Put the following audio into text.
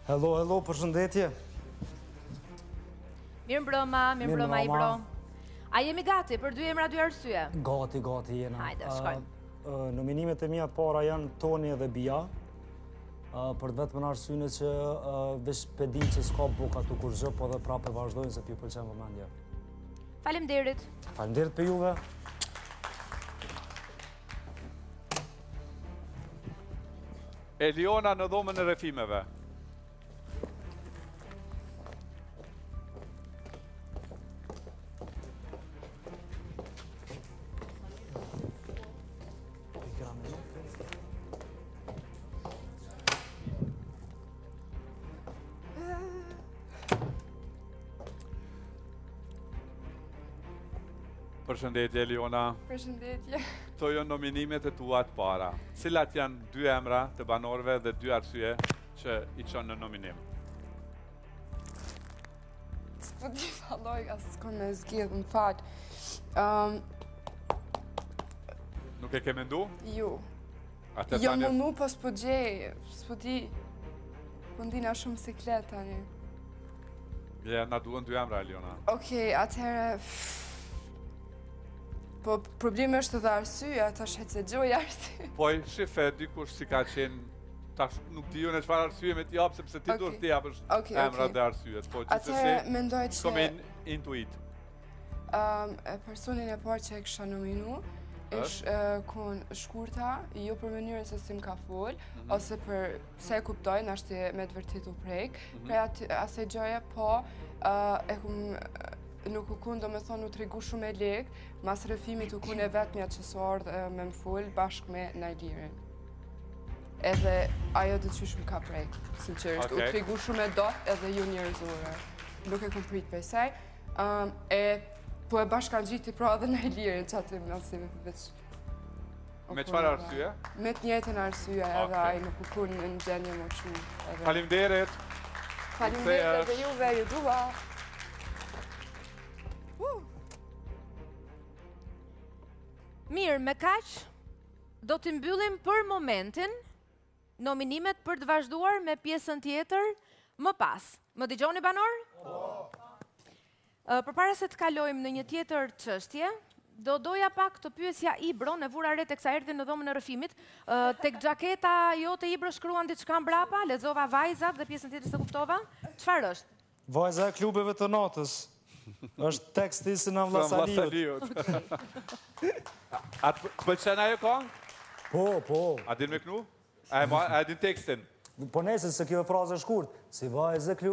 Hello, hello, përshëndetje. Mirëmbrëma, mirëmbrëma Ibro. A jemi gati për dy emra dy arsye? Gati, gati jena. Hajde, shkojmë. Nominimet e mia të para janë Toni dhe Bia. Për të vetmen arsye që veç pe din që s'ka bukë aty kurgjë, po dhe prapë vazhdojnë se p'ju pëlqen vëmendja. Faleminderit. Faleminderit për juve. Eliona në dhomën e rrëfimeve. Përshëndetje Eliona. Përshëndetje. Këto janë nominimet e tua të para. Cilat janë dy emra të banorëve dhe dy arsye që i çon në nominim? S'po di vallaj, as s'kom me zgjedh, më fal. Um, Nuk e ke mendu? Jo. Atë jo, tani... mu po s'po gjej, s'po di. Po ndihna shumë siklet tani. Ja, na duhen dy emra, Eliona. Okej, atëherë... Po, problemi është edhe arsyeja, tash hec e gjoj arsye. Po, shife, dikush si ka qenë, tash nuk di unë çfarë arsye me t'jap, sepse ti duhet t'i japësh emrat dhe arsyet. Po, gjithsesi, mendoj që... Shko me intuit. Um, personin e parë që e kisha nominu, ish kon Shkurta, jo për mënyrën se si më ka fol, mhm. ose për se e kuptoj, nashti me të vërtet u prek, mm -hmm. prej asaj gjoje, po, e kum, nuk u kun, do me thonë, u tregu shumë e lehtë, mas rrëfimit u kun e vetmja që s'u ardhë me më fol, bashkë me Najlirin. Edhe ajo dhe qysh më ka prek, sinqerisht, u tregu shumë e dobët edhe ju njerëzore. Nuk e kum prit prej saj. e po e bashkangjiti pra edhe Najlirin që aty më si veç Me çfarë arsye? Me të njëjtën arsye edhe ai nuk u kun në gjendje m'u çu. Faleminderit. Faleminderit edhe juve, ju dua. Mirë, me kaq do t'i mbyllim për momentin nominimet për të vazhduar me pjesën tjetër më pas. Më dëgjoni banorë? Po. Përpara se të kalojmë në një tjetër çështje, do doja pak të pyesja Ibron, e vura re teksa erdhi në dhomën e rrëfimit, tek xhaketa jote Ibro shkruan diçka mbrapa, lexova vajzat dhe pjesën tjetër s'e kuptova. Çfarë është? Vajza e klubeve të natës. Është teksti i Sinan Vllasaliut. A të pëlqen ajo këngë? Po, po. A din me knu? A e din tekstin? Po nëse se kjo e frazë e shkurt, si vajzë e klubeve.